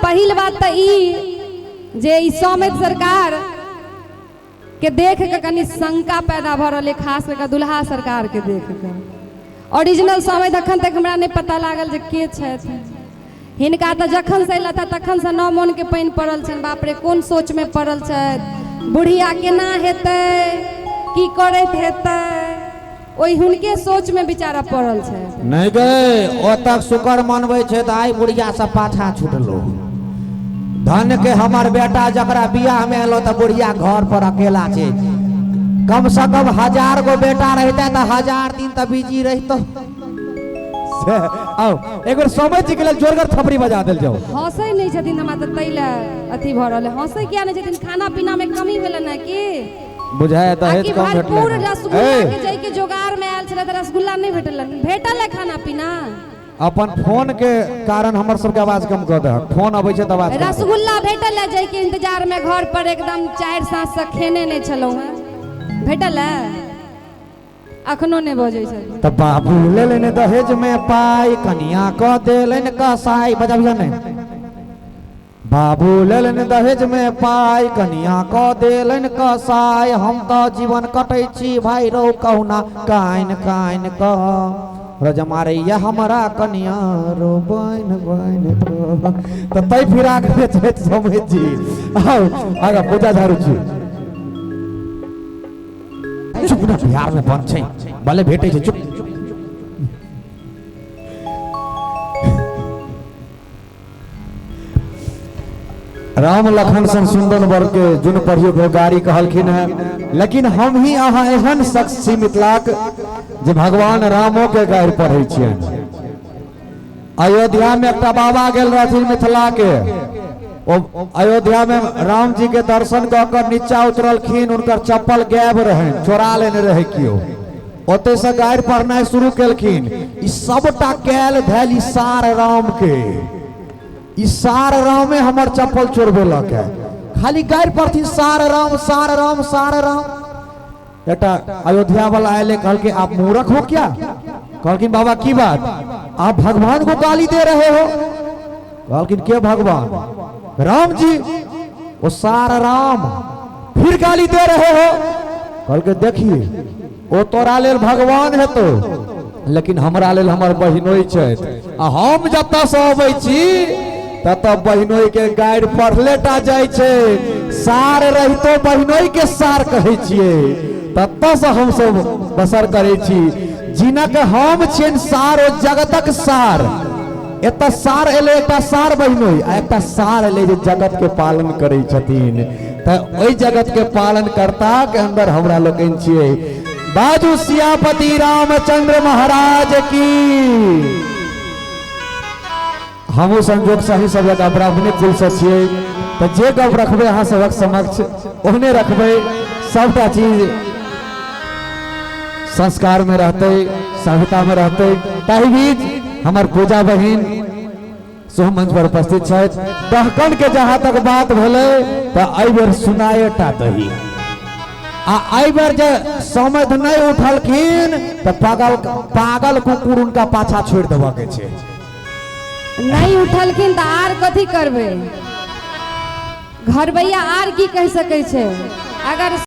पहिल बात तऽ ई जे ई समेत सरकार के देख के कनि शंका पैदा भऽ रहल अइ, खास कऽ कऽ दुल्हा सरकार के देख के। ओरिजिनल समेत अखन तक हमरा नहि पता लागल जे के छथि। हिनका तऽ जखन से अयलथि तखन से नौ मोन के पानि पड़ल छनि। बाप रे, कोन सोच में पड़ल छथि, बुढ़िया केना हेतै, की करैत हेतै, ओहि हुनके सोच में बेचारा पड़ल छथि। नहि गे, ओतक शुक्र मनबै छै तऽ आइ बुढ़िया सब पाछा छुटलो। धन के हमर बेटा जकरा बियाह में एलो तऽ बुढ़िया घर पर अकेला छै। कम से कम 1000 गो बेटा रहिते तऽ 1000 दिन तऽ बिजी रहितो। से आओ एक बेर समय जी के लेल जोरगर थपड़ी बजा देल जाओ। हंसै नहि छथिन हमरा तऽ ताहि लए अथी भऽ रहल है। हंसै किया नहि छथिन? खाना पीना में कमी भेलनि है की? बुझाय दहेज आकि कम भेटलै भरपूर हन। रसगुल्ला ए, के जाय के जोगार में आयल छलै तऽ रसगुल्ला नहि भेटलनि। भेटल है खाना पीना? अपन फोन के कारण हमर सबके आवाज कम कऽ दहक। फोन अबै छै तऽ आवाज कम कऽ। रसगुल्ला भेटल है जाय के इंतजार में घर पर एकदम 4 साँझ से खेने नहि छलहुँ हैं। भेटल है? अखनो नहि बजै छथिन। तऽ बाबू लेलनि दहेज में पाइ, कनिया कऽ देलनि कसाइ। बजाबियौ ने। बाबू लेलनि दहेज में पाइ, कनिया कऽ देलनि कसाइ। हम तऽ जीवन कटै छी भाइ रौ कहुना कानि कानि कऽ। रज मारैया हमरा कनिया रो बान्हि बान्हि कऽ। तऽ तै फिराक में छथि समझ जी। आउ आगाँ पूजा झाड़ू छी। चुप ना, बिहार में बंद छै, भले भेटै छै, चुप। राम लखन सन सुंदर वर के जुन पढ़ियो भो गारी कहलखिन है, लेकिन हम ही अहाँ एहन शख्स छी मिथिलाक जे भगवान रामो के गारि पढ़ै छियनि। अयोध्या में एकटा बाबा गेल रहथिन मिथिला के, ओ अयोध्या में राम जी के दर्शन कऽ कऽ नीचा उतरलखिन, हुनकर चप्पल गायब रहनि, चोरा लेने रहे केओ। ओतय से गारि पढ़नाइ शुरू केलखिन, ई सबटा कैल धैल ई सार राम के, ई सार रामे हमर चप्पल चोरबेलक है। खाली गारि पढ़थिन सार राम सार राम सार राम। एकटा अयोध्या वाला आयल, कहलकै आप मूर्ख हो क्या? कहलखिन बाबा की बात, आप भगवान को गाली दे रहे हो? कहलखिन के भगवान? राम जी। वो सार राम फिर गाली दे रहे हो? कहलकै देखिए ओ तोरा लेल भगवान है तो, लेकिन हमरा लेल हमर बहिनोई छथि, आ हम जतऽ से अबै छी ततऽ बहिनोई के गारि पढ़ले टा जाइ छै, सार रहितो बहिनोई के सार कहै छियै, ततऽ से हमसब बसर करै छी। जिनक हम छियनि सार, ओ जगतक सार। एतऽ सार एलै एकटा सार बहिनोई, आ एकटा सार एलै जे जगत के पालन करै छथिन। तऽ ओहि जगत के पालन कर्ता के अंदर हमरा लोकनि छियै। बाजू सियापति रामचंद्र महाराज की। हमहूँ संजोग सही सब जगह ब्राह्मणे कुल से छियै, तऽ जे गप रखबै अहाँ सबक समक्ष ओहने रखबै। सबटा चीज संस्कार में रहतै, सभ्यता में रहतै। ताहि बीच हमर पूजा बहिन सेहो मंच पर उपस्थित छथि। डहकन के जहाँ तक बात भेलै तऽ एहि बेर सुनाए टा दही, आ एहि बेर जे समझ नहि उठलखिन तऽ पागल पागल कुकुर उनका पाछा छोड़ि देबऽ के छै। नहि उठलखिन तऽ आर कथी करबै? घरबैया आर की कहि सकै छै? अगर